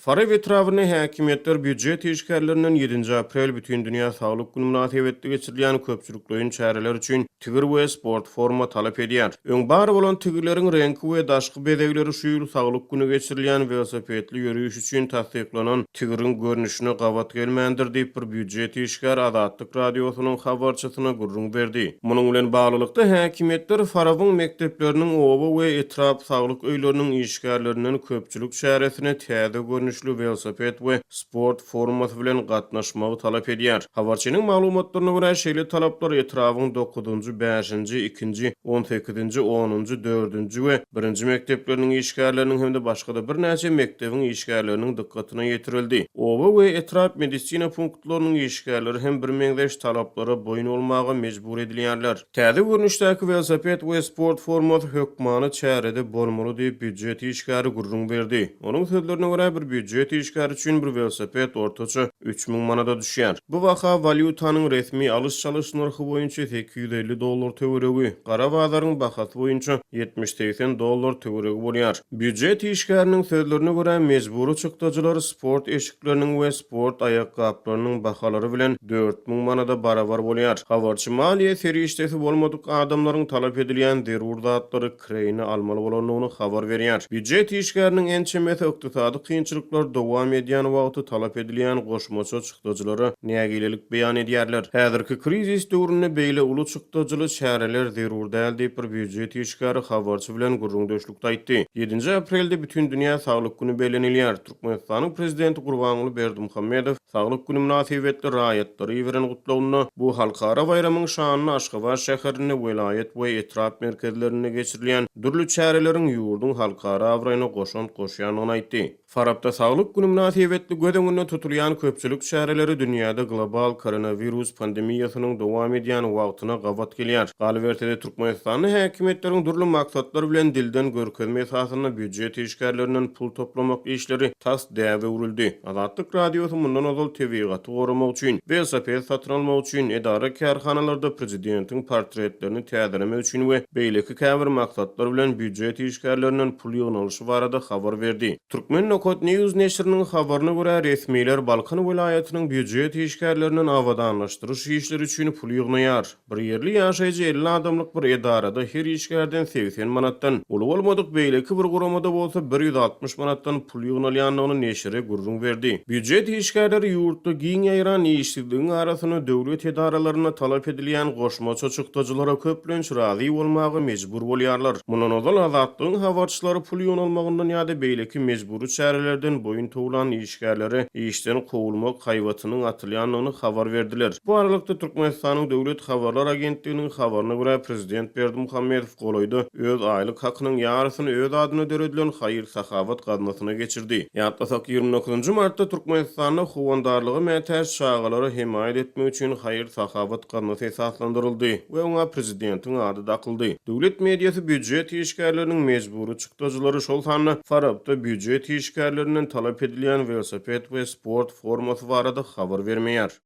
Farap etrabynda häkimiýetler býujet işgärlerinden ýedinji aprel Bütindünýä saglyk güni mynasybetli geçirilýän köpçülikleýin çäreler üçin tigir we sport forma talap edýär. Öň bar bolan tigirleriň reňki we daşky bezegleri şu ýyl Saglyk güni geçirilýän welosipedli ýöriş üçin tassyklanan tigiriň görnüşine gabat gelmändir diýip, bir býujet işgäri Azatlyk Radiosynyň habarçysyna gürrüň berdi. Munuň bilen baglylykda, häkimiýetler Farabyň mekdepleriniň, oba we etrap saglyk öýleriniň işgärlerinden köpçülik çäresine täze görnüşli welosiped we sport formasy bilen gatnaşmagy talap edýär. Habarçynyň maglumatlaryna görä, şeýle talaplar etrabyň dokuzynjy, bäşinji, ikinji, on sekizinji, onunjy, dördünji we birinji mekdepleriniň işgärleriniň hem-de başga-da birnäçe mekdebiň işgärleriniň dykgatyna ýetirildi. Oba we etrap medisina punktlarynyň işgärleri hem birmeňzeş talaplara boýun bolmaga mejbur edilýärler. Täze görnüşdäki welosiped we sport formasy hökmany çärede bolmaly diýip, býujet işgäri gürrüň berdi. Onuň sözlerine görä, bir býujet işgäri üçin bir welosiped ortaça 3000 manada düşýär. Bu baha walýutanyň resmi alyş-çalyş nyrhy boýunça 850 dollar töweregi, gara bazaryň bahasy boýunça 70-80 dollar töweregi bolýar. Býujet işgäriniň sözlerine görä, mejbury çykdajylar sport eşikleriniň we sport aýakgaplarynyň bahalary bilen 4000 manada barabar bolýar. Habarçy maliýe serişdesi bolmadyk adamlaryň talap edilýän zerur zatlary kireýine almaly bolandygyny habar berýär. Býujet işgäriniň ençemesi ykdysady kynçylyklar dowam edýän wagty talap edilýän goşmaça çykdajylara nägilelik beýan edýärler. Häzirki krizis döwründe beýle uly çykdajyly çäreler zerur däl diýip, bir býujet işgäri habarçy bilen gürrüňdeşlikde aýtdy. Ýedinji aprelde Bütindünýä saglyk güni bellenilýär. Türkmenistanyň Prezidenti Gurbanguly Berdimuhamedow Saglyk güni mynasybetli raýatlara iberen gutlagynda bu halkara baýramyň şanyna Aşgabat şäherinde, welaýat we etrap merkezlerinde geçirilýän dürli çäreleriň ýurduň halkara abraýyna goşant goşýandygyny aýtdy. Farapda Saglyk güni mynasybetli göz öňünde tutulýan köpçülik çäreleri dünýäde global koronawirus pandemiýasynyň dowam edýän wagtyna gabat gelýär. Galyberse-de, Türkmenistanda häkimiýetleriň dürli maksatlar bilen dilden görkezme esasynda býujet işgärlerinden pul toplamak işleri tas däbe öwrüldi. Azatlyk Radiosy mundan ozal tebigaty goramak üçin, welosiped satyn almak üçin, edara-kärhanalarda prezidentiň portretlerini täzelemek üçin we beýleki käbir maksatlar bilen býujet işgärlerinden pul ýygnalyşy barada habar berdi. Turkmen. News neşiriniň habaryna görä, resmiler Balkan welaýatynyň býujet işgärlerinden abadanlaşdyryş işleri üçin pul ýygnaýar. Bir ýerli ýaşaýjy 50 adamlyk bir edarada her işgärden 80 manatdan, uly bolmadyk beýleki bir guramada bolsa 160 manatdan pul ýygnalýandygyny neşire gürrüň berdi. Býujet işgärleri ýurtda giň ýaýran işsizligiň arasynda döwlet edaralarynda talap edilýän goşmaça çykdajylara köplenç razy bolmaga mejbur bolýarlar. Mundan ozal Azatlygyň habarçylary pul ýygnalmagyndan ýa-da beýleki mejbury çärelerden boýun towlan işgärlere işden kowulmak haýbatynyň atylýandygyny habar berdiler. Bu aralykda, Türkmenistanyň Döwlet habarlar agentliginiň habaryna görä, prezident Berdimuhamedow golaýda öz aýlyk hakynyň ýarysyny öz adyna döredilen haýyr-sahawat gaznasyna geçirdi. Ýatlasak, 29 martda Türkmenistanda howandarlyga mätäç çagalara hemaýat etmek üçin haýyr-sahawat gaznasy esaslandyryldy we oňa prezidentiň ady dakyldy. Döwlet mediasy býujet işgärleriniň mejbury çykdajylary, şol sanda Farapda býujet işgärlerinden talap edilýän welosiped we sport formasy barada habar bermeýär.